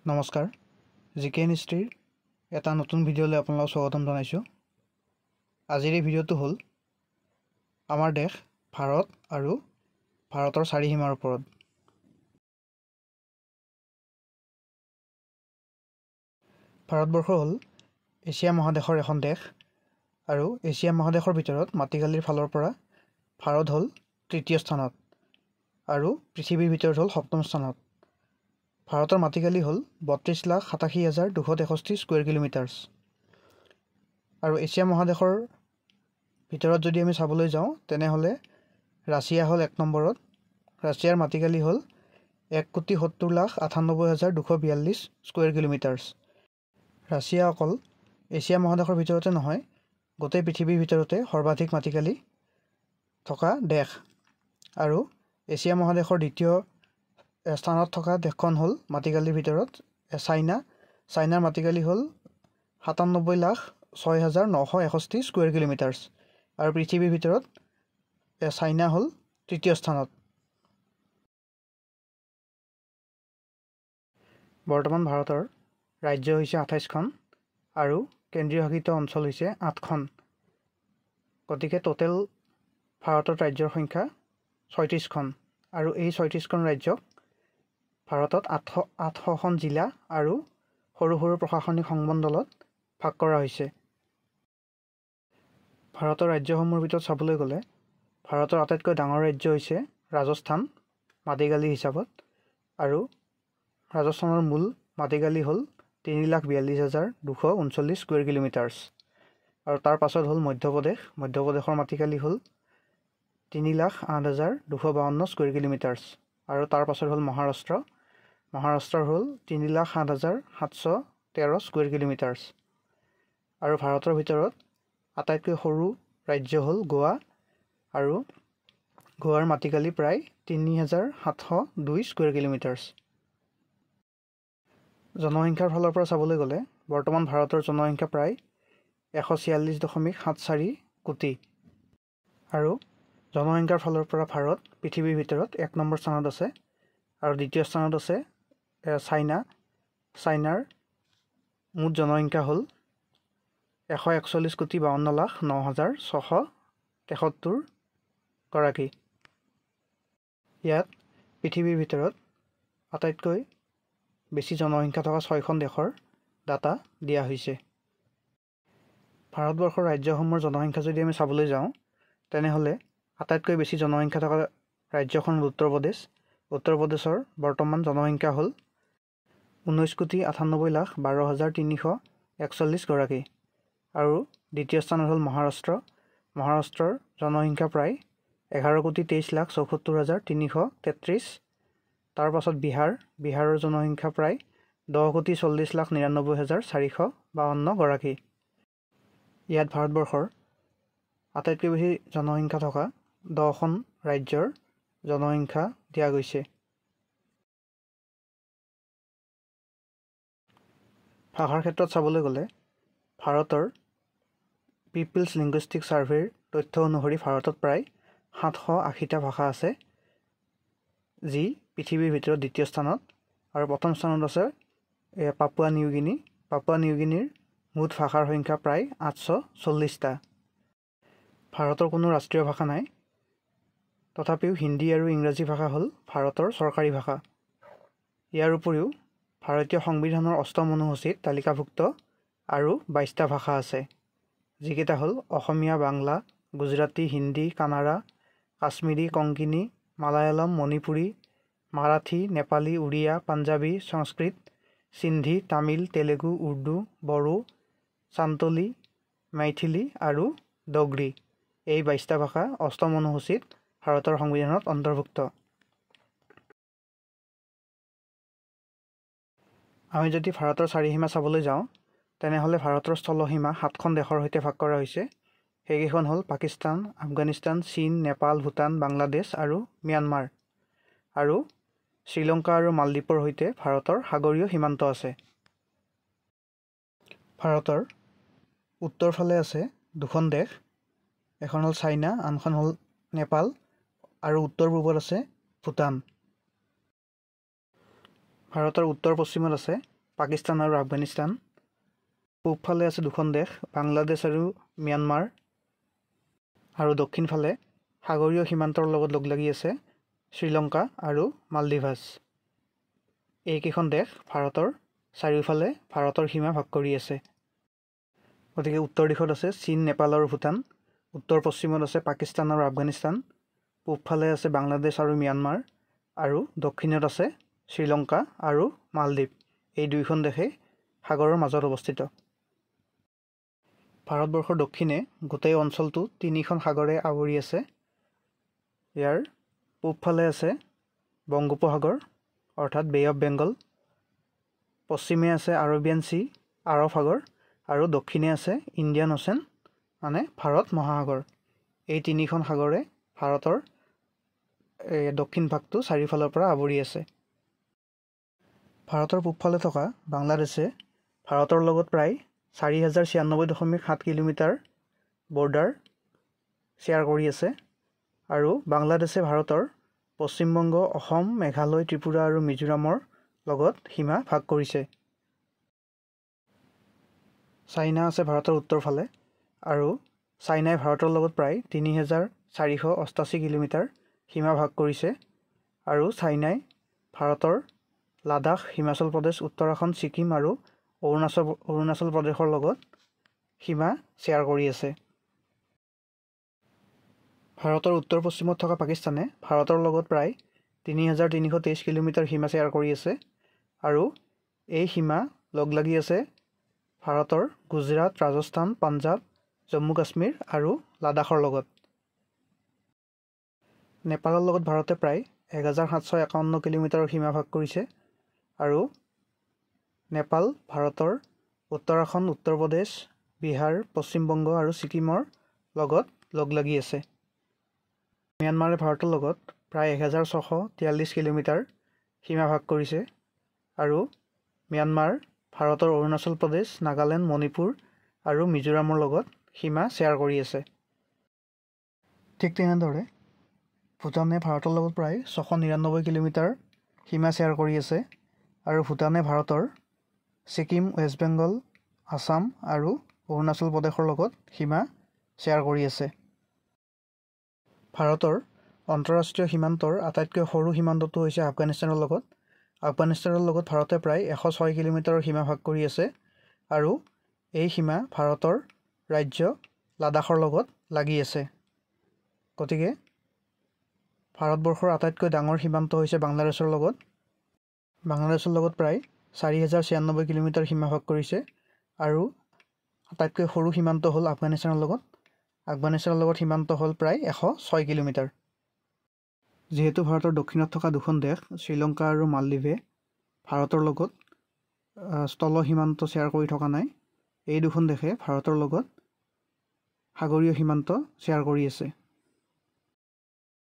নমস্কাৰ, জি কে হিষ্ট্ৰীৰ এটা নতুন ভিডিঅ'লৈ আপোনালোকক স্বাগতম জনাইছোঁ। আজিৰ এই ভিডিঅ'টো হ'ল আমাৰ দেশ ভাৰত আৰু ভাৰতৰ চাৰিসীমাৰ ওপৰত। ভাৰতবৰ্ষ হ'ল এছিয়া মহাদেশৰ এখন দেশ আৰু এছিয়া মহাদেশৰ ভিতৰত মাটিকালিৰ ফালৰ পৰা ভাৰত হ'ল তৃতীয় স্থানত আৰু পৃথিৱীৰ ভিতৰত হ'ল সপ্তম স্থানত। ভাৰতৰ মাটিকালি হ'ল 32,87,263 স্কুৱেৰ কিলোমিটাৰ্ছ। আৰু এছিয়া মহাদেশৰ ভিতৰত যদি আমি চাবলৈ যাওঁ তেনেহ'লে ৰাছিয়া হ'ল 1 নম্বৰত। ৰাছিয়াৰ মাটিকালি হ'ল 1,70,98,242 স্কুৱেৰ কিলোমিটাৰ্ছ। ৰাছিয়া অকল এছিয়া মহাদেশৰ ভিতৰতে নহয়, গোটেই পৃথিৱীৰ ভিতৰতে সৰ্বাধিক মাটিকালি থকা দেশ। আৰু এছিয়া মহাদেশৰ দ্বিতীয় স্থানত থকা দেশখন হ'ল মাটিকালিৰ ভিতৰত চাইনা। চাইনাৰ মাটিকালি হ'ল 97,06,961 স্কুৱেৰ কিলোমিটাৰ্ছ আৰু পৃথিৱীৰ ভিতৰত চাইনা হ'ল তৃতীয় স্থানত। বৰ্তমান ভাৰতৰ ৰাজ্য হৈছে 28খন আৰু কেন্দ্ৰীয় শাসিত অঞ্চল হৈছে 8খন। গতিকে টোটেল ভাৰতত ৰাজ্যৰ সংখ্যা 36খন আৰু এই 36খন ৰাজ্যক ভাৰতত 800খন জিলা আৰু সৰু সৰু প্ৰশাসনিক সংমণ্ডলত ভাগ কৰা হৈছে। ভাৰতৰ ৰাজ্যসমূহৰ ভিতৰত চাবলৈ গ'লে ভাৰতৰ আটাইতকৈ ডাঙৰ ৰাজ্য হৈছে ৰাজস্থান মাটিকালি হিচাপত, আৰু ৰাজস্থানৰ মূল মাটিকালি হ'ল 3,42,239 স্কুৱেৰ কিলোমিটাৰ্ছ। আৰু তাৰ পাছত হ'ল মধ্যপ্ৰদেশ। মধ্যপ্ৰদেশৰ মাটিকালি হ'ল 3,08,252 স্কুৱেৰ কিলোমিটাৰ্ছ। আৰু তাৰ পাছত হ'ল মহাৰাষ্ট্ৰ। মহাৰাষ্ট্ৰৰ হ'ল 3,07,713 স্কুৱেৰ কিলোমিটাৰ্ছ। আৰু ভাৰতৰ ভিতৰত আটাইতকৈ সৰু ৰাজ্য হ'ল গোৱা আৰু গোৱাৰ মাটিকালি প্ৰায় 3,702 স্কুৱেৰ কিলোমিটাৰ্ছ। জনসংখ্যাৰ ফালৰ পৰা চাবলৈ গ'লে বৰ্তমান ভাৰতৰ জনসংখ্যা প্ৰায় 146.74 কোটি আৰু জনসংখ্যাৰ ফালৰ পৰা ভাৰত পৃথিৱীৰ ভিতৰত 1 নম্বৰ স্থানত আছে আৰু দ্বিতীয় স্থানত আছে চাইনা। চাইনাৰ মুঠ জনসংখ্যা হ'ল 141,52,09,673 গৰাকী। ইয়াত পৃথিৱীৰ ভিতৰত আটাইতকৈ বেছি জনসংখ্যা থকা 6খন দেশৰ ডাটা দিয়া হৈছে। ভাৰতবৰ্ষৰ ৰাজ্যসমূহৰ জনসংখ্যা যদি আমি চাবলৈ যাওঁ তেনেহ'লে আটাইতকৈ বেছি জনসংখ্যা থকা ৰাজ্যখন হ'ল উত্তৰ প্ৰদেশ। উত্তৰ প্ৰদেশৰ বৰ্তমান জনসংখ্যা হ'ল 19,98,12,341 গৰাকী। আৰু দ্বিতীয় স্থানত হ'ল মহাৰাষ্ট্ৰ। মহাৰাষ্ট্ৰৰ জনসংখ্যা প্ৰায় 11,23,74,333। তাৰ পাছত বিহাৰ। বিহাৰৰ জনসংখ্যা প্ৰায় 10,40,99,452 গৰাকী। ইয়াত ভাৰতবৰ্ষৰ আটাইতকৈ বেছি জনসংখ্যা থকা 10খন ৰাজ্যৰ জনসংখ্যা দিয়া গৈছে। ভাষাৰ ক্ষেত্ৰত চাবলৈ গ'লে ভাৰতৰ পিপলছ লিংগুইষ্টিক ছাৰ্ভেৰ তথ্য অনুসৰি ভাৰতত প্ৰায় 780টা ভাষা আছে, যি পৃথিৱীৰ ভিতৰত দ্বিতীয় স্থানত। আৰু প্ৰথম স্থানত আছে পাপুৱা নিউগিনি। পাপুৱা নিউগিনিৰ মুঠ ভাষাৰ সংখ্যা প্ৰায় 840টা। ভাৰতৰ কোনো ৰাষ্ট্ৰীয় ভাষা নাই, তথাপিও হিন্দী আৰু ইংৰাজী ভাষা হ'ল ভাৰতৰ চৰকাৰী ভাষা। ইয়াৰ উপৰিও ভাৰতীয় সংবিধানৰ অষ্টম অনুসূচীত তালিকাভুক্ত আৰু 22টা ভাষা আছে, যিকেইটা হ'ল অসমীয়া, বাংলা, গুজৰাটী, হিন্দী, কানাড়া, কাশ্মীৰী, কংকিনী, মালায়ালম, মণিপুৰী, মাৰাঠী, নেপালী, উৰিয়া, পাঞ্জাবী, সংস্কৃত, সিন্ধী, তামিল, তেলেগু, উৰ্দু, বড়ো, চান্তলী, মাইথিলি আৰু ডগৰী। এই 22টা ভাষা অষ্টম অনুসূচীত ভাৰতৰ সংবিধানত অন্তৰ্ভুক্ত। আমি যদি ভাৰতৰ চাৰিসীমা চাবলৈ যাওঁ তেনেহ'লে ভাৰতৰ স্থলসীমা 7খন দেশৰ সৈতে ভাগ কৰা হৈছে। সেইকেইখন হ'ল পাকিস্তান, আফগানিস্তান, চীন, নেপাল, ভূটান, বাংলাদেশ আৰু ম্যানমাৰ। আৰু শ্ৰীলংকা আৰু মালদ্বীপৰ সৈতে ভাৰতৰ সাগৰীয় সীমান্ত আছে। ভাৰতৰ উত্তৰ ফালে আছে 2খন দেশ, এখন হ'ল চাইনা, আনখন হ'ল নেপাল আৰু উত্তৰ পূবত আছে ভূটান। ভাৰতৰ উত্তৰ পশ্চিমত আছে পাকিস্তান আৰু আফগানিস্তান, পূবফালে আছে দুখন দেশ বাংলাদেশ আৰু ম্যানমাৰ, আৰু দক্ষিণফালে সাগৰীয় সীমান্তৰ লগত লগ লাগি আছে শ্ৰীলংকা আৰু মালদ্বীভাছ। এইকেইখন দেশ ভাৰতৰ চাৰিওফালে ভাৰতৰ সীমা ভাগ কৰি আছে। গতিকে উত্তৰ দিশত আছে চীন, নেপাল আৰু ভূটান, উত্তৰ পশ্চিমত আছে পাকিস্তান আৰু আফগানিস্তান, পূবফালে আছে বাংলাদেশ আৰু ম্যানমাৰ, আৰু দক্ষিণত আছে শ্ৰীলংকা আৰু মালদ্বীপ। এই দুয়োখন দেশেই সাগৰৰ মাজত অৱস্থিত। ভাৰতবৰ্ষৰ দক্ষিণে গোটেই অঞ্চলটো তিনিখন সাগৰে আৱৰি আছে। ইয়াৰ পূবফালে আছে বংগোপসাগৰ অৰ্থাৎ বে অফ বেংগল, পশ্চিমে আছে আৰবিয়ান চি আৰব সাগৰ, আৰু দক্ষিণে আছে ইণ্ডিয়ান অ'চেন মানে ভাৰত মহাসাগৰ। এই তিনিখন সাগৰে ভাৰতৰ দক্ষিণ ভাগটো চাৰিওফালৰ পৰা আৱৰি আছে। ভাৰতৰ পূবফালে থকা বাংলাদেশে ভাৰতৰ লগত প্ৰায় 4096.7 কিলোমিটাৰ বৰ্ডাৰ শ্বেয়াৰ কৰি আছে, আৰু বাংলাদেশে ভাৰতৰ পশ্চিমবংগ, অসম, মেঘালয়, ত্ৰিপুৰা আৰু মিজোৰামৰ লগত সীমা ভাগ কৰিছে। চাইনা আছে ভাৰতৰ উত্তৰ ফালে, আৰু চাইনাই ভাৰতৰ লগত প্ৰায় 3488 কিলোমিটাৰ সীমা ভাগ কৰিছে, আৰু চাইনাই ভাৰতৰ লাডাখ, হিমাচল প্ৰদেশ, উত্তৰাখণ্ড, ছিকিম আৰু অৰুণাচল প্ৰদেশৰ লগত সীমা শ্বেয়াৰ কৰি আছে। ভাৰতৰ উত্তৰ পশ্চিমত থকা পাকিস্তানে ভাৰতৰ লগত প্ৰায় 3323 কিলোমিটাৰ সীমা শ্বেয়াৰ কৰি আছে, আৰু এই সীমা লগ লাগি আছে ভাৰতৰ গুজৰাট, ৰাজস্থান, পাঞ্জাৱ, জম্মু কাশ্মীৰ আৰু লাডাখৰ লগত। নেপালৰ লগত ভাৰতে প্ৰায় 1751 কিলোমিটাৰৰ সীমা ভাগ কৰিছে, আৰু নেপাল ভাৰতৰ উত্তৰাখণ্ড, উত্তৰ প্ৰদেশ, বিহাৰ, পশ্চিমবংগ আৰু ছিকিমৰ লগত লগ লাগি আছে। ম্যানমাৰে ভাৰতৰ লগত প্ৰায় 1643 কিলোমিটাৰ সীমা ভাগ কৰিছে, আৰু ম্যানমাৰ ভাৰতৰ অৰুণাচল প্ৰদেশ, নাগালেণ্ড, মণিপুৰ আৰু মিজোৰামৰ লগত সীমা শ্বেয়াৰ কৰি আছে। ঠিক তেনেদৰে ভূটানে ভাৰতৰ লগত প্ৰায় 699 কিলোমিটাৰ সীমা শ্বেয়াৰ কৰি আছে, আৰু ভূটানে ভাৰতৰ ছিকিম, ৱেষ্ট বেংগল, আছাম আৰু অৰুণাচল প্ৰদেশৰ লগত সীমা শ্বেয়াৰ কৰি আছে। ভাৰতৰ আন্তঃৰাষ্ট্ৰীয় সীমান্তৰ আটাইতকৈ সৰু সীমান্তটো হৈছে আফগানিস্তানৰ লগত। আফগানিস্তানৰ লগত ভাৰতে প্ৰায় 106 কিলোমিটাৰৰ সীমা ভাগ কৰি আছে, আৰু এই সীমা ভাৰতৰ ৰাজ্য লাডাখৰ লগত লাগি আছে। গতিকে ভাৰতবৰ্ষৰ আটাইতকৈ ডাঙৰ সীমান্ত হৈছে বাংলাদেশৰ লগত। বাংলাদেশৰ লগত প্ৰায় 4096 কিলোমিটাৰ সীমা ভাগ কৰিছে, আৰু আটাইতকৈ সৰু সীমান্ত হ'ল আফগানিস্তানৰ লগত। আফগানিস্তানৰ লগত সীমান্ত হ'ল প্ৰায় 106 কিলোমিটাৰ। যিহেতু ভাৰতৰ দক্ষিণত থকা দুখন দেশ শ্ৰীলংকা আৰু মালদ্বীপে ভাৰতৰ লগত স্থল সীমান্ত শ্বেয়াৰ কৰি থকা নাই, এই দুখন দেশে ভাৰতৰ লগত সাগৰীয় সীমান্ত শ্বেয়াৰ কৰি আছে।